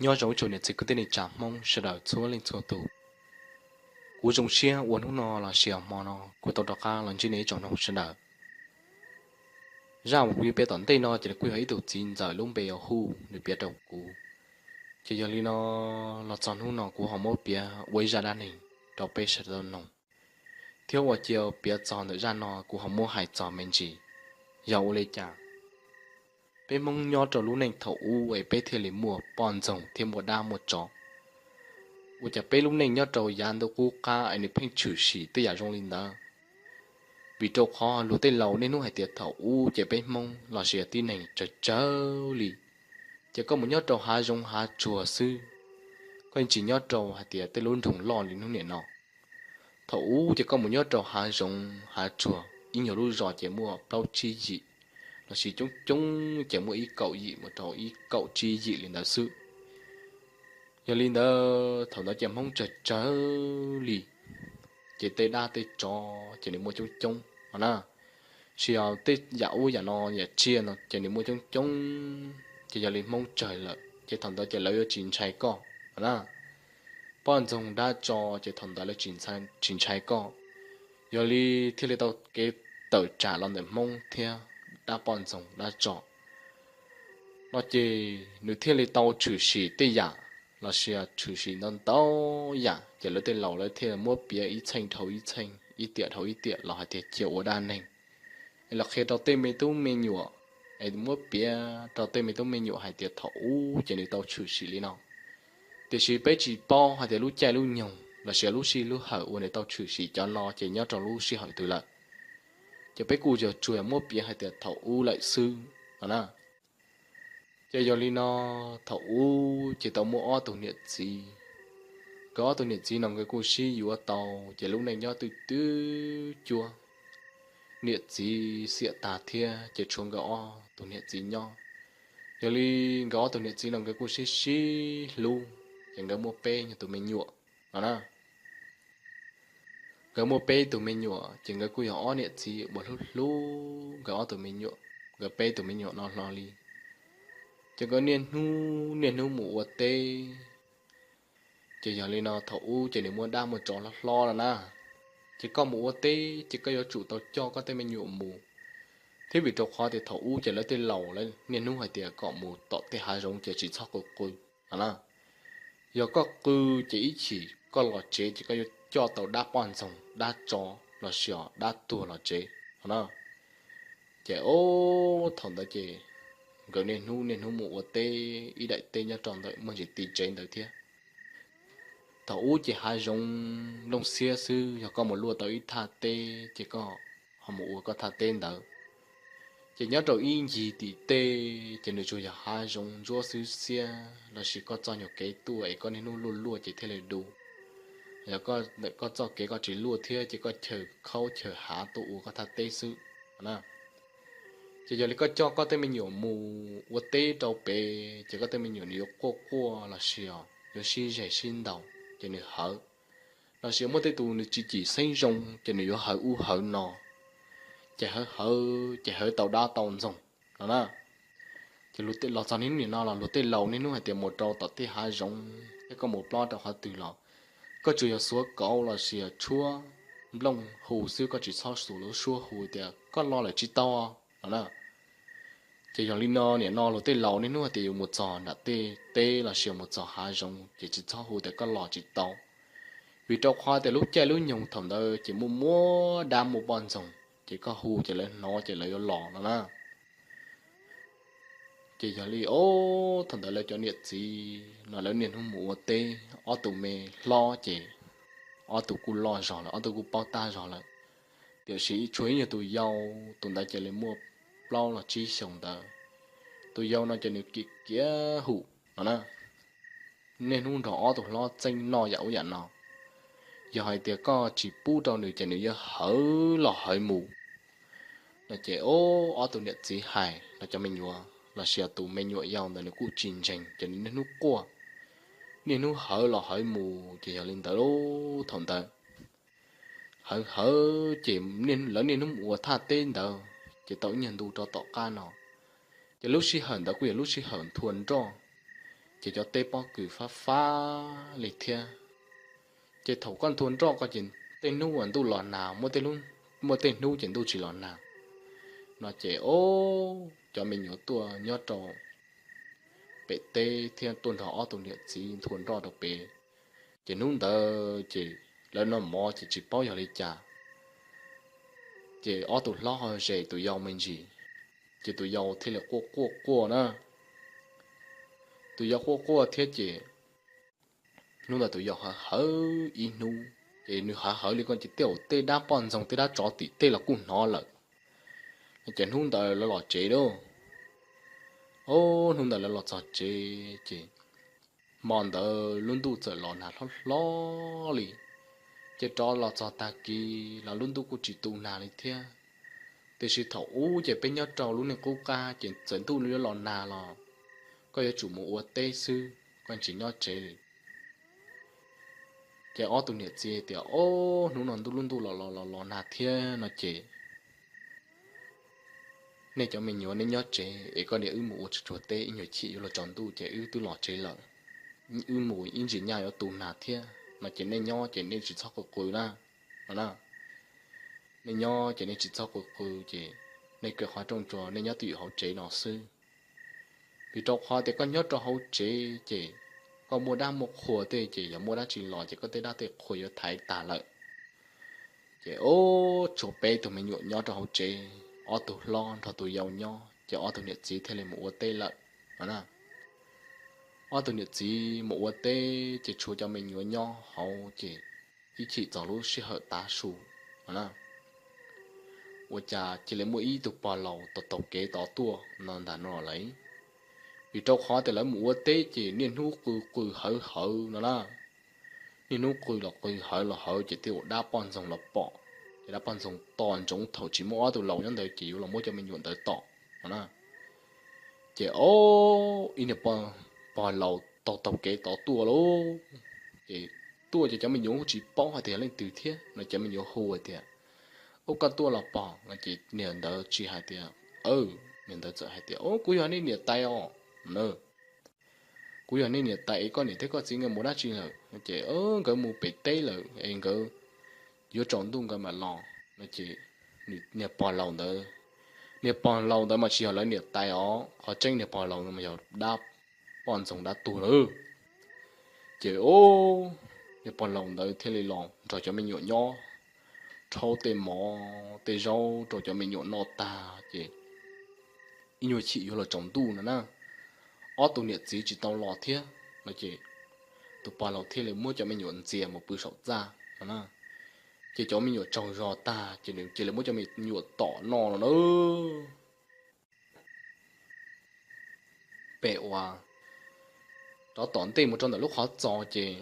Nyob zoo ib tsoom niam txiv kwv tij neej tsa Hmoob sawv daws txhua leej txhua tus. Kuv zoo siab uas hnub no los sis hmo no kuv tau rov qab los ntsib nej ib tsoom mloog sawv daws. Zaj uas kuv yuav piav tom ntej no ces kuj yog ib tug txiv ntxawm lub npe hu nws piav rau kuv. Ces yog li no, los txog hnub no kuv ho muab piav ua ib zaj dab neeg rau peb sawv daws mloog, thiab ua cia piav txog ntawm zaj no kuv ho muab hais txog me ntsis. Yog ua li cas peb Hmoob nyob rau lub neej thaum ub es peb thiaj li muaj poj ntxoog thiab muaj dab muaj tsov? Ua cas peb lub neej nyob rau yav ntuj qub qab es nws pheej tshwm sim tej yam zoo li ntawd? Vim rau qhov luag tej laus niaj hnub hais tias thaum ub ces peb Hmoob los sis tib neeg tsawg tsawg li, ces koj mus nyob rau hav zoov hav tsuag xwb, koj tsis nyob rau hais tias tej lub nroog loj li hnub niam no. Thaum ub ces koj mus nyob rau hav zoov hav tsuag ib nyuag lub zos ces muaj plaub tsib yim, los sis coob coob ces muaj ib kaum yim mus rau ib kaum tsib yim li ntawd xwb. Yog li ntawd thaum ntawd ces Hmoob tsawg tsawg li, ces tej dab tej tsov ces nws muaj coob coob no na, sis yog tej yam ub yam no yam tsiaj no ces nws muaj coob coob. Ces yog li Hmoob tsawg lawm ces thaum ntawd ces lawv yuav tsis ntshai koj no na. Poj ntxoog dab tsov ces thaum ntawd lawv tsis ntshai koj. Yog li thiaj li tau kev tawm tsam los ntawm Hmoob thiab dab poj ntxoog dab tsov no ces nws thiaj li tau tshwm sim tej yam los sis tshwm sim ntau ntau yam ces lawv tej laus lawv thiaj muab piav ib txheej dhau ib txheej, ib tiam dhau ib tiam los hais tias cia ua dab neeg es los qhia rau tej me tub me nyuam, es muab piav rau tej me tub me nyuam hais tias thaum ub ces nws tau tshwm sim li no. Tiam sis peb tsis paub hais tias lub caij lub nyoog los sis lub sij lub hawm uas nws tau tshwm sim cov no ces nyob rau lub sij hawm twg lawm, ces peb kuj yog tsuas muab piav hais tias thaum ub lawm xwb no na. Ces yog li no, thaum ub ces tau muaj ob tug niam txiv. Nkawd ob tug niam txiv no nkawd kuj sib yuav tau, ces lub neej nyob twj twb cuab, niam txiv xiam tag thiab ces tshuav nkawd ob tug niam txiv nyob. Yog li nkawd ob tug niam txiv no nkawd kuj sib sib hlub, ces nkawd muaj peb nyuag tus me nyuam no na. Nkawd muaj peb tug me nyuam ces nkawd kuj yog ob niam txiv uas hlub hlub nkawd ob tug me nyuam, nkawd peb tug me nyuam no hlo li. Ces nkawd niaj hnub niaj hnub mus ua teb. Ces yog li no thaum ub ces nws muaj dab muaj tsov hlob hlob no na, ces koj mus ua teb ces koj yuav tsum tau coj koj tej me nyuam mus, thiab vim rau qhov tias thaum ub ces lawv tej laus lawv niaj hnub hais tias kom mus tom tej hav zoov ces tsis txhob qw qw no na. Yog koj qw ces ib chim koj los tsev ces koj yuav coj tau dab poj ntxoog dab tsov los sis dab tuag los tsev no na. Ces ob thaum ntawd ces nkawd niaj hnub niaj hnub mus ua teb ib daim teb nyob rau ntawm muaj ntsis ti tsev ntawd thiab. Thaum ub ces hav zoov nplooj xiab xwb, yog koj mus luaj tau ib thaj teb ces koj ho mus ua koj thaj teb ntawd. Ces nyob rau ib ncig tim tej ces nws tsuas yog hav zoov ntsuab xwb xiab los sis koj txoj nyuag kev tuaj es koj niaj hnub luaj luaj ces thiaj li du. Yog koj txoj kev koj tsis luaj thiab ces koj chaws khaub chaws hav tuaj ua koj thaj teb xwb na. Ces yog li koj coj koj tej me nyuam mus ua teb rau pem ces koj tej me nyuam nws yuav quaj quaj los sis yuav sib zeg sib ntaus ces nws hawv, los sis muaj tej tus nws tsis cim xeeb zoo ces nws yuav hawv ub hawv no, ces hawv hawv ces hawv tau dab tau ntxoog no na. Ces los txog niaj hnub nim no los luag tej laus niaj hnub hais tias mus rau tom tej hav zoov thiab koj mus plob rau qhov twg los koj tsuas yog xuav kauv los sis yog tshuab nplooj hu xwb, koj tsis txhob xuas lub suab hu tias koj los lawm tsis tau no na. Ces yog li no nim no luag tej laus niaj hnub hais tias yuav mus txog nram tej teb los sis mus txog hav zoov ces tsis txhob hu tias koj los tsis tau, vim rau qhov tias lub caij lub nyoog thaum ntawd ces muaj muaj dab muaj poj ntxoog ces koj hu ces lawv hnov ces lawv yuav los no na. Ces yog li ob thaum ntawd lawv cov niam txiv no lawv niaj hnub mus ua teb, ob tug me hlob ces ob tug kuj loj zog lawm, ob tug kuj paub tab zog lawm. Tiam sis tshuav ib nyuag tus yau, tus ntawd ces li muaj plaub los tsib xyoos ntawd. Tus yau no ces nws kiv kiav hum no na, niaj hnub nrog ob tug hlob txeeb noj yam ub yam no. Yog hais tias koj tsis pub rau nws ces nws yuav hawv los hawv mus no. Ces ob tug niam txiv hais los cov me nyuam los sis tus me nyuam yau ntawd nws kuj tsis ntseeg ces nws niaj hnub quaj, niaj hnub hawv los hawv mus. Ces yog li ntawd thaum ntawd hawv hawv ces lawv niaj hnub mus ua thaj teb ntawd ces tau ib nyuag ntu rau tom qab no, ces lub sij hawm ntawd kuj yog lub sij hawm nthua nroj. ces cov teb pob kws fab fab li thiab. Ces thaum koj nthua nroj ko ces tej hnub uas ntuj los nag, muaj tej hnub ces ntuj tsis los nag no ces o, cov me nyuam tuaj nyob rau pem teb thiab tuaj nrog ob tug niam txiv nthua nroj rau pem. Ces hnub ntawd ces lawv noj mov ces tsis paub yog li cas, ces ob tug hlob ho zes tus yau me ntsis, ces tus yau thiaj li quaj quaj quaj na. Tus yau quaj quaj thiab ces hnub ntawd tus yau hawv hawv ib hnub, ces nws hawv hawv li ko ces tej zaum tej dab poj ntxoog tej dab tsov tim tej los kuj hnov lawm. Ces hnub ntawd lawv los tsev lauj. O, hnub ntawd lawv los txog tsev ces hmo ntawd lub ntuj txawm los nag hlob hlob li, ces rov los txog tag kis los lub ntuj kuj tsis tu nag li thiab. Tiam sis thaum ub ces peb nyob rau lub neej qub qab ces txawm ntuj yuav los nag los koj yuav tsum mus ua teb xwb, koj tsis nyob tsev li. Ces ob tug niam txiv tias, o, hnub no ntuj lub ntuj los los los los nag thiab no ces nej cov me nyuam nej nyob tsev es koj niam wb mus ua tsuag tsuag teb, ib nyuag chim yuav luag tsaus ntuj ces wb twb los tsev lawm. Wb mus ib ntsis nyaj yuav tu nag thiab no ces nej nyob ces nej tsis txhob qw qw na, no na. Nej nyob ces nej tsis txhob qw qw ces nej kaw qhov rooj tso, nej nyob twj ywm hauv tsev no xwb. Vim rau qhov tias koj nyob rau hauv tsev ces koj muaj dab muaj qhua tej ces yog muaj dab tsi los ces koj tej dab tej qhua yuav thaiv tag lawm. Ces o, tshuav peb tug me nyuam nyob rau hauv tsev, ob tug hlob nrog tus yau nyob ces ob tug niam txiv thiaj li mus ua teb lawm no na. Ob tug niam txiv mus ua teb ces tshuav cov me nyuam nyob hauv ces ib chim txog lub sij hawm tav su no na, ua cas cia li muaj ib tug pog laus taug taug kev tod tuaj no ntag no lawm. Vim rau qhov tias lawv mus ua teb ces niaj hnub qw qw hawv hawv no na. Niaj hnub qw los qw hawv los hawv ces tej zaum dab poj ntxoog los pom, ces dab poj ntxoog tos ntsoov thaum tsis muaj ob tug laus nyob ntawd ces yuav los muab cov me nyuam ntawd tom no na. Ces o, ib niag pog laus taug taug kev tod tuaj lauj. Ces tuaj ces cov me nyuam kuj tsis paub hais tias yog leej twg thiab no, cov me nyuam hu hais tias, ub, koj tuaj los pog no ces niag ntawd tsis hais tias, niag ntawd txawm hais tias, o, kuv yog nej niam tais os. Kuv yog nej niam tais es koj niam thiab koj txiv nkawd mus dab tsi lawm no ces nkawd mus pem teb lawm es nkawd yuav tsaus ntuj nkawd mam los no ces niag pog laus ntawd, niag pog laus ntawd mas tsis yog lawv niam tais os, qhov tseeb niag pog laus ntawd mas yog dab poj ntxoog dab tuag lawm. Ces o, niag pog laus ntawd thiaj li los nrog cov me nyuam nyob, rhaub tej mov tej zaub rau cov me nyuam noj tag ces ib nyuag chim yuav los tsaus ntuj no na, ob tug niam txiv tsis tau los thiab no ces tus pog laus thiaj li muab cov me nyuam ntxias mus pw saum txaj no na. Ces cov me nyuam tsaug zog tag ces nws cia li muab cov me nyuam tom noj no na. Pem uas rov tom ntej mus rau ntawm lub qhov txos ces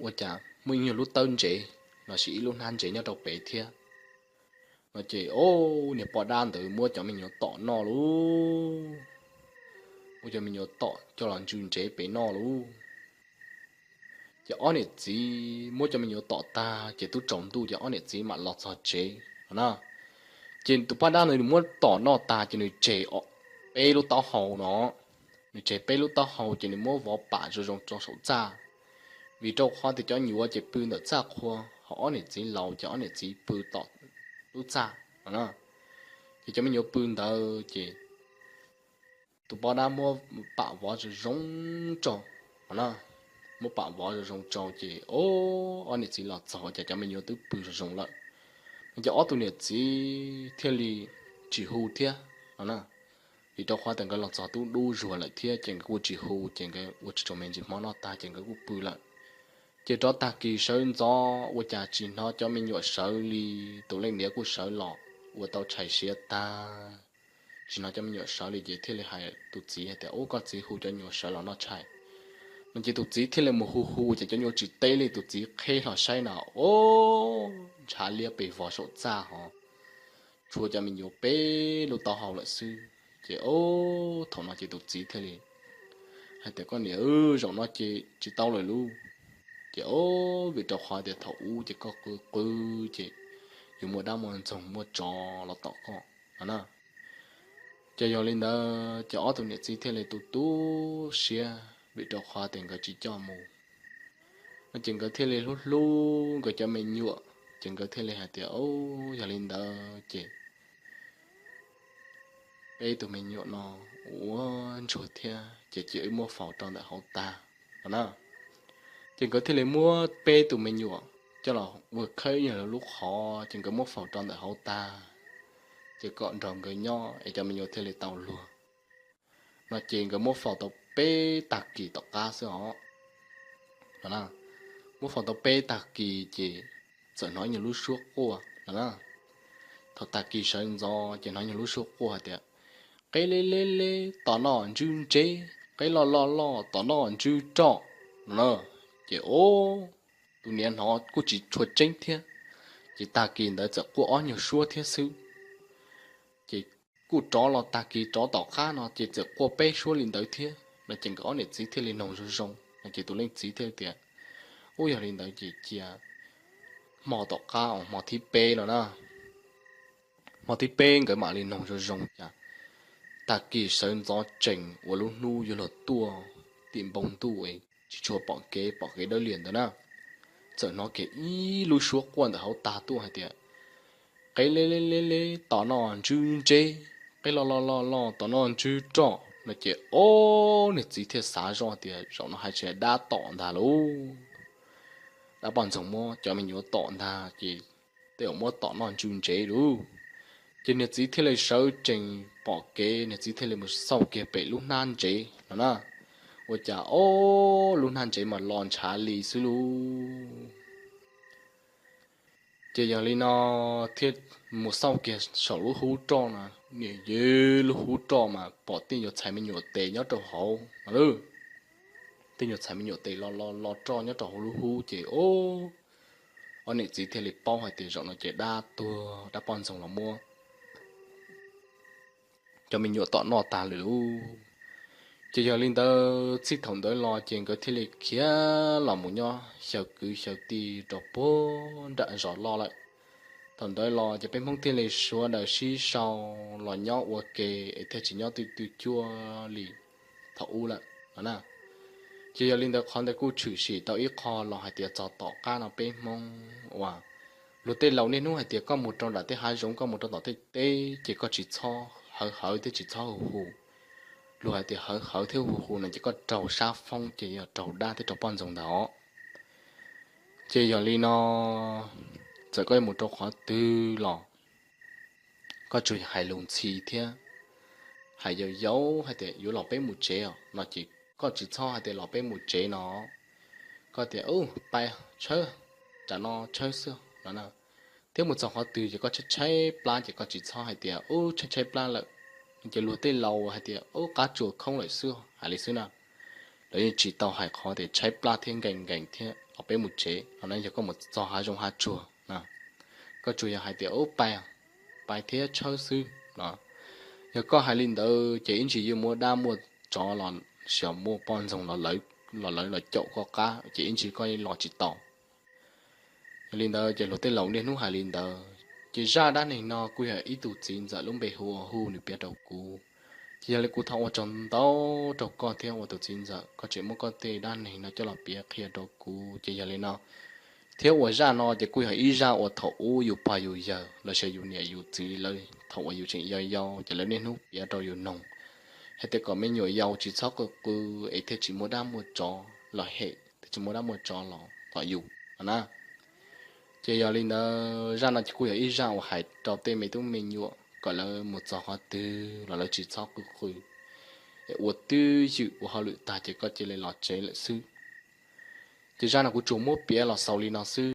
ua cas muaj ib nyuag lub tawb ntsev lossis ib lub hnab ntsev nyob rau pem thiab no ces o, niag poj dab ntawd muab cov me nyuam tom noj lauj. Muab cov me nyuam tom coj los ntsw ntsev pem noj lauj. Ces ob niam txiv muab cov me nyuam tom tag ces twb tsaus ntuj ces ob niam txiv mam los txog tsev no na. Ces tus poj dab ntawd nws muab tom noj tag ces nws tseg peb lub taub hau no, nws tseg peb lub taub hau ces nws muab vov pam zoo zoo rau saum txaj. Vim rau qhov tias cov nyuam ces pw ntawm txaj qhua, ho ob niam txiv laus ces ob niam txiv pw tom lub txaj no na. Ces cov me nyuam pw ntawd ces tus poj dab muab pam vov zoo zoo rau no na, muab pam vov zoo zoo rau ces o, ob niam txiv los txog ua cas cov me nyuam twb pw zoo zoo lawm no ces ob tug niam txiv thiaj li tsis hu thiab no na. Vim rau qhov tias nkawd los txog twb dub zuag lawm thiab ces nkawd kuj tsis hu ces nkawd ua tsis tau me ntsis hmo noj tag ces nkawd kuj pw lawm. Ces rov tag kis sawv ntxov ua cas tsis hnov cov me nyuam sawv li. Tus leej niam kuj sawv los ua tau tshais siav tag, tsis hnov cov me nyuam sawv li ces thiaj li hais tus txiv hais tias, ub, koj txiv hu cov nyuam sawv los noj tshais no ces tus txiv thiaj li mus hu hu ces cov nyuam tsis teb li. Tus txiv qheb hlo saib na, o, ntshav liab pes vog saum txaj hos, tshuav cov me nyuam peb lub taub hau lawm xwb. Ces o, thaum no ces tus txiv thiaj li hais tias, koj niam, zaum no ces tsis tau lawm lauj. Ces o, vim rau qhov tias thaum ub ces koj qw qw ces yuav muaj dab muaj ntxoog muaj tsov los tom koj no na. Ces yog li ntawd ces ob tug niam txiv thiaj li tu tu siab vim rau qhov tias nkawd tsis coj mus no ces nkawd thiaj li hlub hlub nkawd cov me nyuam, ces nkawd thiaj li hais tias, Au, yog li ntawd ces peb tug me nyuam no ua ntsuag thiab ces cia wb muab faus rau ntawm hauv tag no na. Ces nkawd thiaj li muab peb tug me nyuam coj los ua khawb ib nyuag lub qhov ces nkawd muab faus rau ntawm hauv tag, ces kom nrog nkawd nyob es cov me nyuam thiaj li tau luag no ces nkawd muab faus tau peb tag kis tom qab xwb os. Muab faus tau peb tag kis ces txawm hnov nyuag lub suab quaj no na. Thaum tag kis sawv ntxov ces hnov nyuag lub suab quaj hais tias, Qeb leb leb leb tom noj ntswb ntseb, qeb loj loj loj tom noj ntswb roj no na. Ces tus niam hnov kuj tsis tshua tseeb thiab, ces tag kis ntawd txawm quaj ob nyuag suab thiab xwb. Ces kuj rov los tag kis rov tom qab no ces txawm quaj peb suab li ntawd thiab no ces nkawd ob niam txiv thiaj li noog zoo zoo no ces tus leej txiv thiaj tias, Ub, yog li ntawd ces cia hmo tom qab uas hmo thib peb no na, hmo thib peb nkawd mam li noog zoo zoo cas tag kis sawv ntxov tsees ua lub hnub yuav luag tuaj tim npoo ntuj es tsis tshua pom kev, pom kev dawb lias ntawd na, txawm hnov kiag ib lub suab quaj ntawm hauv tag tuaj hais tias, Qeb leb leb leb leb tom noj ntswb ntseb, qeb loj loj loj loj tom noj ntswb roj no ces ob niam txiv thiaj xav zoj tias zaum no hais tias dab tom ntag lauj. Dab poj ntxoog muab cov me nyuam tom ntag ces tej uas muab tom noj ntswb ntseb lauj. Ces niag txiv thiaj li sawv tsees pom kev, niag txiv thiaj li mus xauj kiag pem lub hnab ntsev no na. Ua cas ob lub hnab ntsev mas los ntshav li xwb lauj. Ces yog li no thiaj mus xauj kiag saum lub hub roj no, niam yeb, lub hub roj mas pom tej nyuag txhais me nyuam tes nyob rau hauv no lauj. Tej nyuag txhais me nyuam tes los los los roj nyob rau hauv lub hub ces ob niam txiv thiaj li paub hais tias zaum no ces dab tuag, dab poj ntxoog los muab cov me nyuam tom noj tag lawm lauj. Ces yog li ntawd txij thaum ntawd los ces nkawd thiaj li khiav los mus nyob xyaw kwv xyaw tij rau puag nram zos loj lawm. Thaum ntawd los ces peb Hmoob thiaj li sawv daws sib sau los nyob ua ke es thiaj tsis nyob twj twj cuab li thaum ub lawm no na. Ces yog li ntawd qhov ntawd kuj tshwm sim tau ib qho los hais tias txog tom qab no peb Hmoob uas luag tej laus niaj hnub hais tias koj mus rau nram tej hav zoov, koj mus rau tom tej teb ces koj tsis txhob hawv hawv thiab tsis txhob hu hu. Luag hais tias hawv hawv thiab hu hu no ces koj raug sab foob ces yog raug dab thiab raug poj ntxoog ntag os. Ces yog li no txawm koj yuav mus rau qhov twg los koj tsuas hais lus ntxhi thiab hais yau yau hais tias yuav los peb mus tsev os no ces koj tsis txhob hais tias los peb mus tsev no. Koj tias ub pais tshawb, tam no tshawb xwb no na. Thiab mus txog qhov twg ces koj tshaib tshaib plab ces koj tsis txhob hais tias ub tshaib tshaib plab lawm, ces luag tej laus hais tias ub qab tsuas khoob lawm xwb, hais li xwb na. Lawv yeej tsis tau hais qhov tias tshaib plab thiab nkees nkees thiab los peb mus tsev no na. Yog koj mus txog hav zoov hav tsuag na, koj tsuas yog hais tias ub pais, pais thiab tshawb xwb no. Yog koj hais li ntawd ces ib ntsis yuav muaj dab muaj tsov los sis muaj poj ntxoog los lawv los caum koj qab ces ib ntsis koj los tsis tau. Yog li ntawd ces luag tej laus niaj hnub hais li ntawd. Ces zaj dab neeg no kuj yog ib tug txiv ntxawm lub npe hu ua Hu nws piav rau kuv. Ces yog li kuv thov ua tsaug ntau rau koj thiab ua tus txiv ntxawm, koj tseem muab koj tej dab neeg no coj los piav qhia rau kuv. Ces yog li no thiab ua zaj no ces kuj yog ib zaj uas thaum ub yus pog yus yawg los sis yus niam yus txiv lawv thaum uas yus tseem yau yau ces lawv niaj hnub piav rau yus noog hais tias kom me nyuam yaus tsis txhob qw qw es thiaj tsis muaj dab muaj tsov los hem, thiaj tsis muaj dab muaj tsov los tom yus no na. Ces yog li ntawd zaj no ces kuj yog ib zaj uas hais rau tej me tub me nyuam kom lawv mus txog qhov twg los lawv tsis txhob qw qw, es ua twj ywm ua hauj lwm tag ces koj cia li los tsev lawm xwb. Ces zaj no kuv tsuas muab piav los xaus li no xwb.